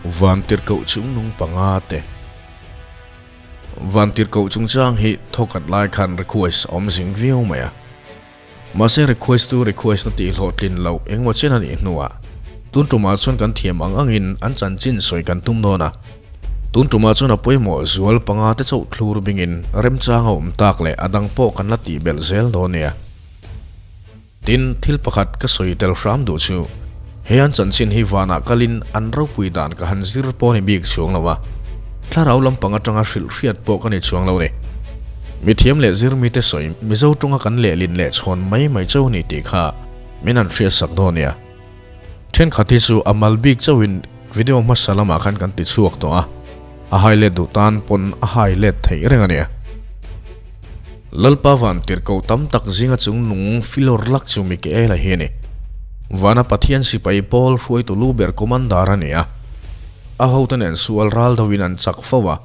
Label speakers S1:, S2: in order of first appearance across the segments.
S1: Vantirhkoh chungnung panga te. Vantirhkoh chungchang hi thawkhat lai khan request a awm zing viau mai a. Mahse request tu request na tih hlawhtlin loh engmaw chen a nih hnuah tun tumah chuan kan thiam ang angin an chanchin sawi kan tum dawn a. Tun tumah chuan a pawimawh zual panga te chauh thlur bingin remchang a awm tak leh a dang pawh kan la tih belh zel dawn nia. Tin, thil pakhat ka sawi tel hram duh chu, he an chanchin hi vanah kalin an ropui dan ka han zir pawh ni bik chuang lo a, thlarau lampang atanga hrilh hriat pawh ka ni chuang lo ni. Mithiam leh zirmite sawi Mizo tawnga kan lehlin leh chhawn mai mai chauh ni tih kha min han hriatsak dawn nia. Thenkhat hi chu a mal bik chauhin video hmasa lamah khan kan ti chhuak tawh a, a hai let duh tan pawn a hai let theih reng a nia. Lalpa van tirhkoh tam tak zinga chung nung filawr lak chu Mikaela hi a ni. Vana Pathian sipai pawl hruaitu lu ber commander a ni a. A hote nen sual ral deuhin an chak fo a.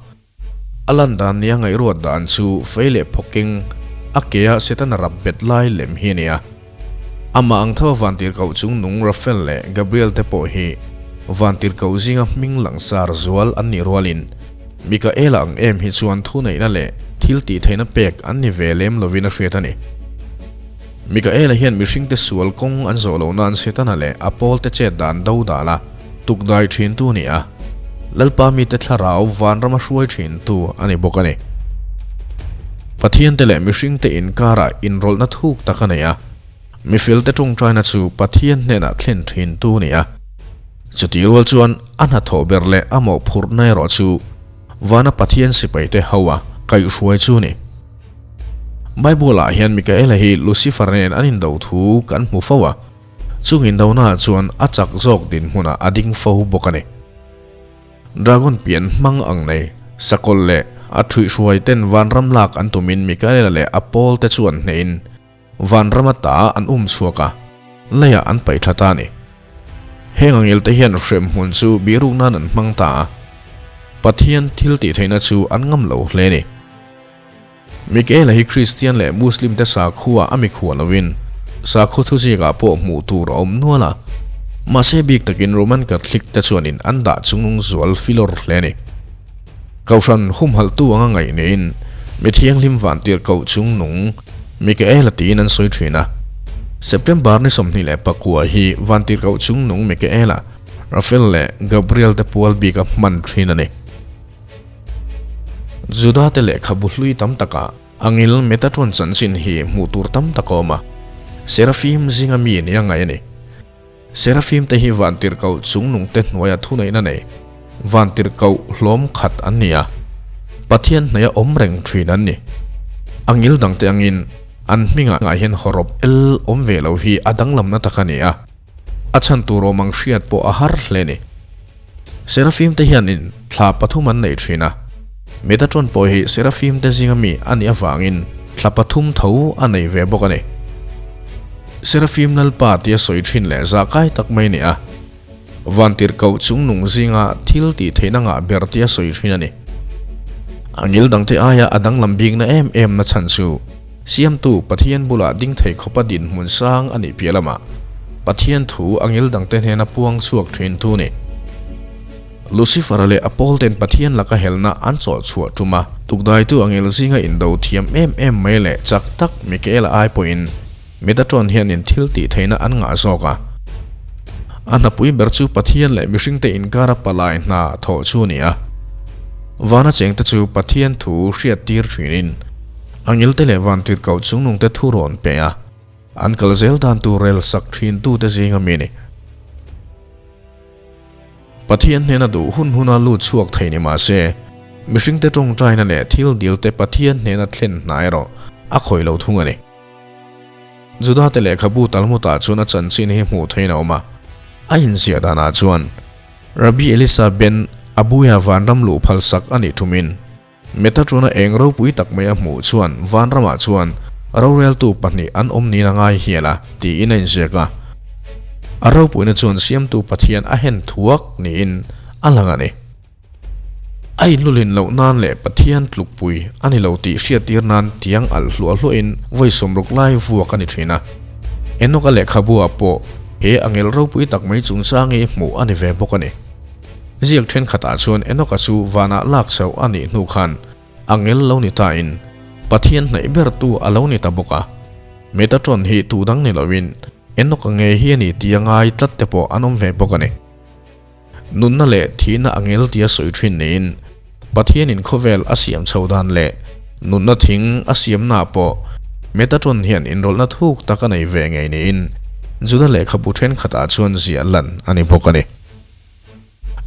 S1: A lan dan nia ngaihruat dan chu fei leh phawking a kea Setana rap bet lai lem hi a ni a. Amah ang tho a van tirhkoh chung nung Raphael leh Gabriel te pawh hi van tirhkoh zinga hming langsar zual an nih rualin Mikaela ang em hi chuan thuneihna leh thil tih theihna pek an ni ve lem lovin a hriat a ni. Mikaela hian mihringte sual kawng an zawh loh nan Setana leh a pawlte chet dan do dal a, tukdai thintu a ni a, Lalpa mite thlarau vanrama hruai thintu a ni bawk a ni. Pathiante leh mihringte inkarah inrawlhna thuk tak a nei a, mifelte tawngtaina chu Pathian hnenah thlen thintu a ni a. Chutih rual chuan a hnathawh ber leh a mawhphurhna erawh chu vana Pathian sipaite ho a kaihhruai chu a ni. Bible-ah hian Mikaela hi Lucifer nen an indo thu kan hmu fo a, chung indonaah chuan a chak zawk dinhmunah a ding fo bawk a ni. Dragon pian hmang ang nei, sakawlh leh a thuihhruai ten vanram lak an tumin Mikaela leh a pawlte chuan hnehin Vanram ata an um chhuak a, leiah an paih thla ta a ni. Heng angelte hian hremhmun chu bihruk nan an hmang ta a, Pathian thil tih theihna chu an ngam lo hle a ni. Mikaela hi Kristian leh Muslim te sakhua a mikhua lovin sakhaw thuziakah pawh hmuh tur a awm nual a, mahse bik takin Roman Catholic te chuanin an dah chungnung zual filawr hle a ni. Kohhran humhalhtu anga ngaih niin mi thianghlim vantirhkoh chungnung Mikaela tiin an sawi thin a. September ni 29 hi vantirhkoh chungnung Mikaela, Raphael leh Gabriel te pual bika hman thin a ni. Juda te lehkhabu hlui tam takah angil Metatron chanchin hi hmuh tur tam tak a awm a, Seraphim zinga mi nia ngaih a ni. Serafim te hi vantirhkoh chungnung te hnuaia thuneihna nei vantirhkoh hlawm khat an ni a, Pathian hnaia awm reng thin an ni. A ngil dangte angin an hmingah hian hawrawp el awm ve lo hi a danglamna tak a ni a, a chhan tur awm ang hriat pawh a har hle ni. Serafim te hianin thla pathum an nei thin a, Metatron pawh hi Serafim te zinga mi a nih avangin thla pathum tho a nei ve bawk a ni. Serafim Lalpa tia sawi thin leh zahkai tak mai a ni a, vantirhkoh chungnung zinga thil tih theihna ngah ber tia sawi thin a ni. A ngil dangte aia a danglam bikna em em na chhan chu Siamtu Pathian bulah ding thei khawpa dinhmun sang a nih piah lamah Pathian thu a ngil dangte hnena puang chhuak thin thu a ni. Lucifer-a leh a pawlten Pathian laka helna an chawlh chhuah tum a, tukdaitu a ngil zinga indo thiam em em mai leh chak tak Mikaela ai pawhin Metatron hianin thil tih theihna an ngah zawk a. A hnapui ber chu Pathian leh mihringte inkara palai hna thawh chu a ni a. Vana chengte chu Pathian thu hriattir thinin a ngilte leh vantirhkoh chungnungte thu rawn pe a, an kal zel dan tur rel sak thintute zinga mi a ni. Pathian hnena duh hun huna lut chhuak thei ni mah se, mihringte tawngtaina leh thil dilte Pathian hnena thlen hna erawh a khawih lo thung a ni. Judate lehkhabu Talmud-ah chuan a chanchin hi hmuh theihin a awm a. A inziah danah chuan, Rabbi Elisa ben Abuya vanram luh phalsak a nih thumin, Metatrona eng ropui tak mai a hmuh chuan vanramah chuan roreltu pahnih an awm niin a ngai hial a, tiin a inziak a. A ropuina chuan Siamtu Pathian a hen thuak niin a lang a ni. A inlulin loh nan leh Pathian tlukpui a ni lo tih hriattir nan tiang alh hluah hluahin vawi 60 lai vuak a ni thin a. Enoch-a lehkhabu-ah pawh he angel ropui tak mai chungchang hi hmuh a ni ve bawk a ni. Ziak thenkhatah chuan Enoka chu vanah lak chauh a nih hnu khan angel lo ni tain Pathian hnaih bertu a lo ni ta bawk a. Metatron hi tu dang ni loin Enoka ngei hi a ni tih a ngai tlat te pawh an awm ve bawk a ni. Nunna leh thihna angel tia sawi thin niin Pathianin khawvel a siam chho dan leh nunna thing a siamnaah pawh Metatron hian inrawlhna thuk tak a nei ve ngei niin Juda lehkhabu thenkhatah chuan ziah lan a ni bawk a ni.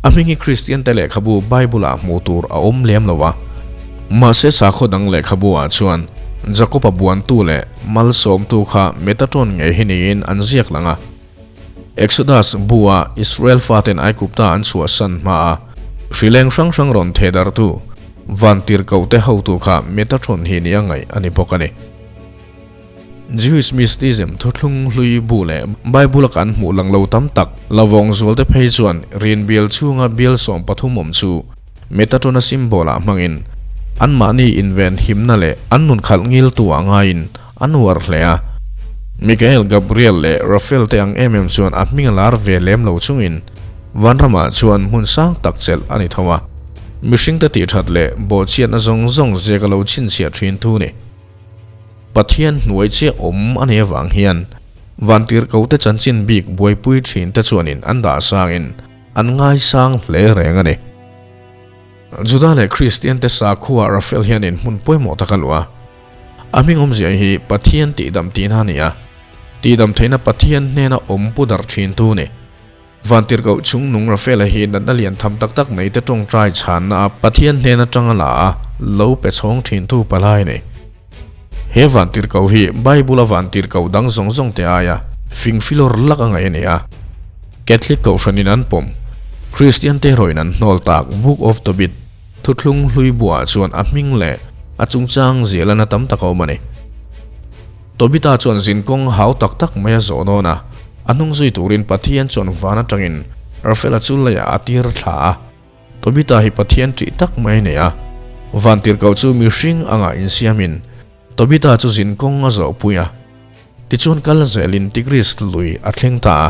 S1: A hming hi Kristiante lehkhabu Bible-ah hmuh tur a awm lem lo a. Mahse sakhaw dang lehkhabu-ah chuan Jakob-a buantu leh malsawmtu kha Metatron ngei hi niin an ziak lang a. Exodus bu-a Israel faten Aigupta an chhuahsan hmaa hrileng hrang hrang rawn thehdarhtu vantirhkohte hotu kha Metatron hi nia ngaih a ni bawk a ni. Jewish Mysticism thuthlung hlui bu leh Bible-a kan hmuh lang lo tam tak lavawng zualte phei chuan rin bial chhunga bial 13 awm chu Metatron-a symbol-ah hmangin anmahni inven himna leh an nun khalh ngiltu ah ngaiin an uar hle a. Mikael, Gabriel leh Raphael te ang em em chuan a hming a lar ve lem lo chungin vanramah chuan hmun sang tak chelh a ni tho a. Mihringte tihthat leh bawhchhiatna zawng zawng ziak a lo chhinchhiah thin thu ni. Pathian hnuai chiah awm a nih avang hian Vantirhkohte chanchin bik buaipui thinte chuanin an dah sangin an ngaisang hle reng a ni. Juda leh Kristiante sakhua Raphael hianin hmun pawimawh tak a luah a. A hming awmzia hi Pathian tihdam tihna a ni a, tihdam theihna Pathian hnena awm pu darh thintu a ni. Vantirhkoh chungnung Raphael-a hi natna lian tham tak tak nei te tawngtai chhanna a Pathian hnen atanga la a lo pe chhawng thintu palai a ni. He vantirhkoh hi Bible-a vantirhkoh dang zawng zawng te aia fing filawr lak a ngaih a ni a. Catholic kohhranin an pawm, Kristian te erawhin an hnawl tak Book of Tobit thuthlung hlui buah chuan a hming leh a chungchang zialana tam tak a awm a ni. Tobita chuan zinkawng hau tak tak mai a zawh dawn a, a hnung zui turin Pathian chuan van atangin Rafaela chu leiah a tir thla a. Tobita hi Pathian ṭih tak mai a nei a, van tirhkoh chu mihring anga insiamin Tobita chu zinkawng a zawh pui a. Tichuan kal zelin Tigris lui a thleng ta a.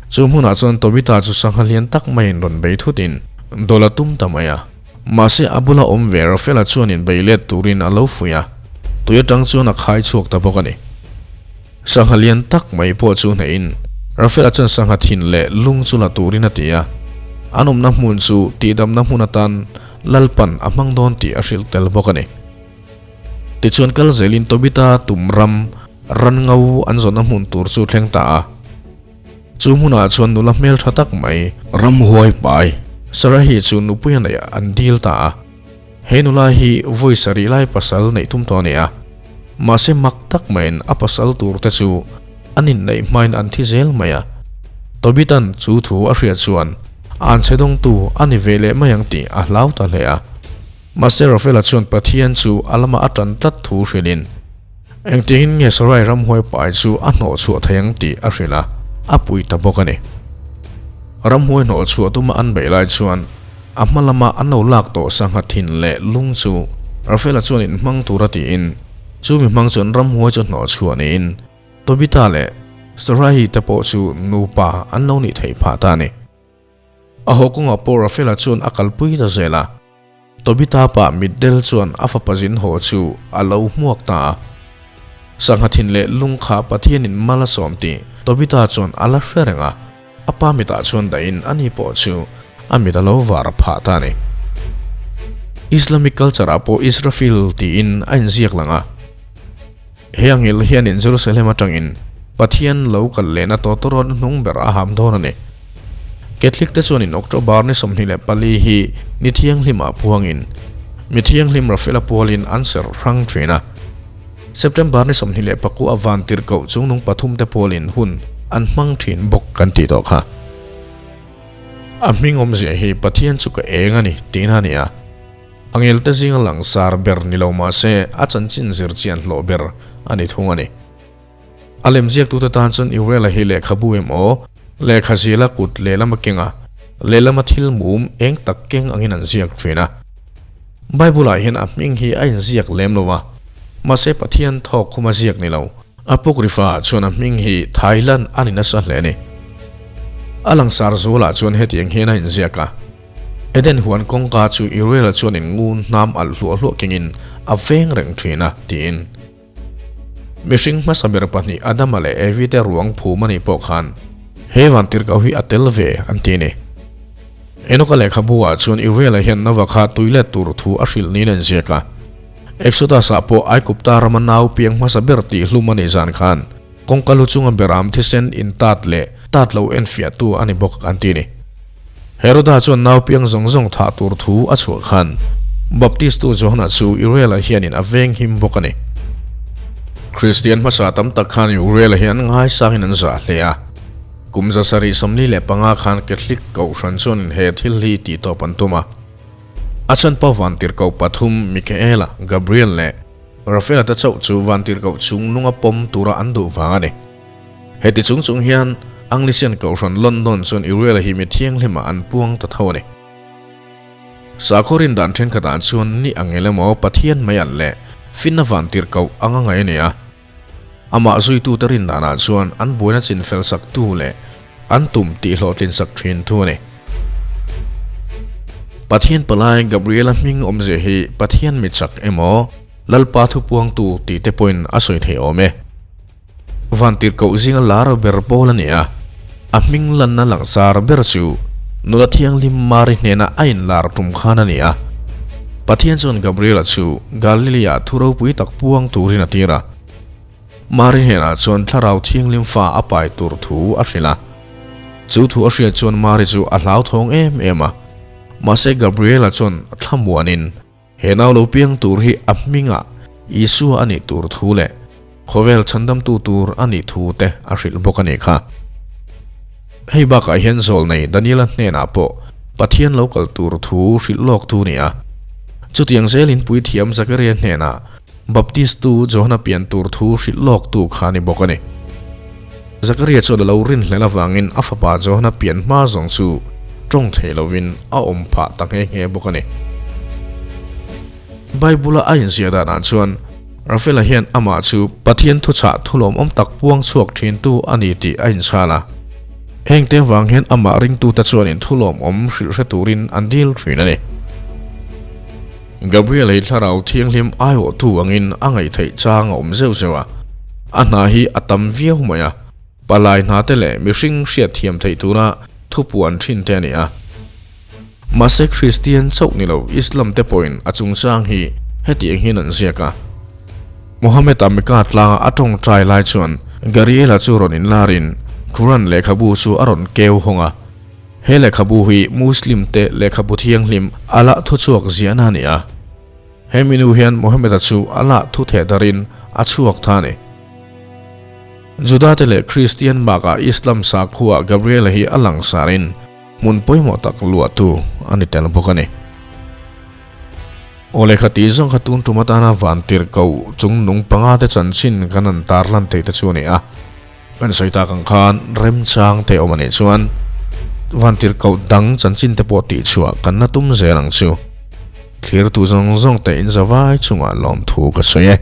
S1: Chu hmunah chuan Tobita chu sangha lian tak maiin rawn bei thutin dawlh a tum ta mai a. Mahse a bula awm ve Rafaela chuanin bei let turin a lo fuih a, tui atang chuan a khai chhuak ta bawk a ni. Sangha lian tak mai pawh chu hnehin Rafaela chuan sangha thin leh lung chu la turin a ti a, an awmna hmun chu tihdamna hmun atan Lalpan a hmang dawn tih a hrilh tel bawk a ni. Tichuan kal zelin Tobita tum ram ran ngo an zawnna hmun tur chu thleng ta a. Chu hmunah chuan nula hmeltha tak mai ramhuai pai Sarahi chu nupui a neih an dil ta a. He nula hi vawi sarih lai pasal neih tum tawh a ni a. Mahse mak tak maiin a pasal tur te chu an inneih hmain an thi zel mai a. Tobitan chu thu a hriat chuan an chhe dawngtu a ni ve leh mai ang tih a hlau ta hle a. Mahse Rafaela chuan Pathian chu a lama a tan tlat thu hrilhin Engtiangin nge Sarai ramhuai pai chu a hnawh chhuah thei ang tih a hrilh a, a pui ta bawk a ni. Ramhuai hnawh chhuah tuma an beih lai chuan a hma lama an lo lak tawh sangha thin leh lung chu Rafaela chuan inhmang tura tiin chu mi hmang chuan ramhuai chu hnawh chhuah niin Tobita leh Sarai te pawh chu nupa an lo nih theih phah ta a ni. A haw kawngah pawh Rafaela chuan a kalpui ta zel a. Tobita pa mitdel chuan a fapa zin haw chu a lo hmuak ta a. Sangha thin leh lung kha Pathianin mal a sawm tih Tobita chuan a la hre reng a. A pa mitah chuan dahin ani pawh chu a mit a lo var phah ta a ni. Islamic culture ah pawh Israfil tiin a inziak lang a. He angel hianin Jerusalem atangin Pathian lo kal lehna tawtawrawt hnung ber a ham dawn a ni. Catholic te chuanin October ni 24 hi ni thianghlimah puangin mi thianghlim Rafaela pualin an serh hrang thin a. September ni 29 a vantirhkoh chungnung pathum te pualin hun an hmang thin bawk kan tih tawh kha. A hming awmzia hi Pathian chu ka eng a ni tihna a ni a. Angelte zinga langsar ber ni lo mah se a chanchin zir chian hlawh ber a ni thung a ni. A lemziaktute tan chuan Uriela hi lehkhabu emaw, lehkha zila kut lehlama kenga lehlama thil mum eng tak keng angin an ziak thin a. Bible-ah hian a hming hi a inziak lem lo a, mahse Pathian thawk khuma ziak ni lo. Apocrypha-ah chuan a hming hi Thailand a ni nasa hle a ni. A langsar zualah chuan hetiang hian a inziak a, Eden huan kawngka chu Uriel-a chuan in ngun hnam alh hluah hluah kengin a veng reng thin a, tiin. Mihring hmasa ber pahnih Adama leh Evi te ruang phum a nih pawh khan he vantirhkoh hi a tel ve an ti a ni. Enoka lehkhabu ah chuan Uriel-a hian Nova kha tui let tur thu a hrilh niin a inziak a. Exodus-ah pawh Aigupta rama nau piang hmasa ber tih hlum a nih zan khan kawngka lu chunga beram thisen in tat leh tat lo enfiahtu a ni bawk an ti a ni. Heroda chuan nau piang zawng zawng thah tur thu a chhuah khan Baptistu Johana chu Uriel-a hianin a veng him bawk a ni. Kristian hmasa tam tak khan Uriel-a hi an ngaisangin an zah hle a. Kum 745 khan Catholic Kohhran chuan he thil hi tihtawp an tum a. A chhan pawh vantirhkoh pathum Michaela, Gabriel leh Raphael-a te chauh chu vantirhkoh chung nunga pawm tura an duh vang a ni. Heti chung chung hian Anglisian Kohhran London chuan Uriel-a hi mi thianghlimah an puang ta tho a ni. Sakhaw rindan thenkhatah chuan ni ang el emaw Pathian mai alh leh finna vantirhkoh anga ngaih a ni a. Amah zuitute rindanah chuan an buaina chinfel saktu leh an tum tih hlawhtlinsak thin thu a ni. Pathian palai Gabriela hming awmzia hi Pathian mi chak emaw Lalpa thupuangtu tih te pawhin a sawi thei awm e. Vantirhkoh zinga lar ber pawl a ni a, a hming lanna langsar ber chu nula thianghlim Mari hnena a inlar tum khan a ni a. Pathian chuan Gabriela chu Galilea thu ropui tak puang turin a tir a. Mari hnenah chuan thlarau thianghlim fa a pai tur thu a hrilh a. Chu thu a hriat chuan Mari chu a hlauthawng em em a. Mahse Gabriela chuan thlamuanin He nau lo piang tur hi a hmingah Isua a nih tur thu leh khawvel chhandamtu tur a nih thu te a hrilh bawk a nih kha. Hei bakah hian zawlnei Daniela hnenah pawh Pathian lo kal tur thu hrilh lawk tu ni a. Chutiang zelin puithiam Zakaria hnenah Baptistu Johana pian tur thu hrilh lawk tu kha a ni bawk a ni. Zakaria chuan a lo rinhlelh avangin a fapa Johana pian hma zawng chu tawng thei lovin a awm phah ta nghe nghe bawk a ni. Bible-a a inziah danah chuan Rafaela hian amah chu Pathian thuchah thulawmawm tak puang chhuak thintu a ni tih a inchhal a. Hengte vang hian amah ringtute chuanin thulawmawm hrilh hre turin an dil thin a ni. Gabriel hi thlarau thianghlim aiawhtu angin a ngaihtheih chang a awm zeuh zeuh a, a hna hi a tam viau mai a, palai hna te leh mihring hriat thiam theih tura thupuan thin te a ni a. Mahse Kristian chauh ni lo Islam te pawhin a chungchang hi hetiang hian an ziak a. Mohammed-a Mecca tlanga a tawngtai lai chuan Gariel-a chu rawn inlarin Quran lehkhabu chu a rawn keu hawng a. He lehkhabu hi Muslim te lehkhabu thianghlim a lah thuchhuak ziahna a ni a. He minu hian Mohammed-a chu a lah thu theh darin a chhuak tha a ni. Juda te leh Kristian bakah Islam sakhua Gabriel-a hi a langsarin hmun pawimawh tak luahtu a ni tel bawk a ni. Aw lehkha tih zawng kha tun tum atana vantirhkoh chung nung panga te chanchin kan han tarlan theih te chu a ni a. Kan sawi tak ang khan remchang te awm a nih chuan vantirhkoh dang chanchin te pawh tihchhuah kan la tum zel ang chu. Thlirtu zawng zawng te in zavai chungah lawmthu ka sawi e.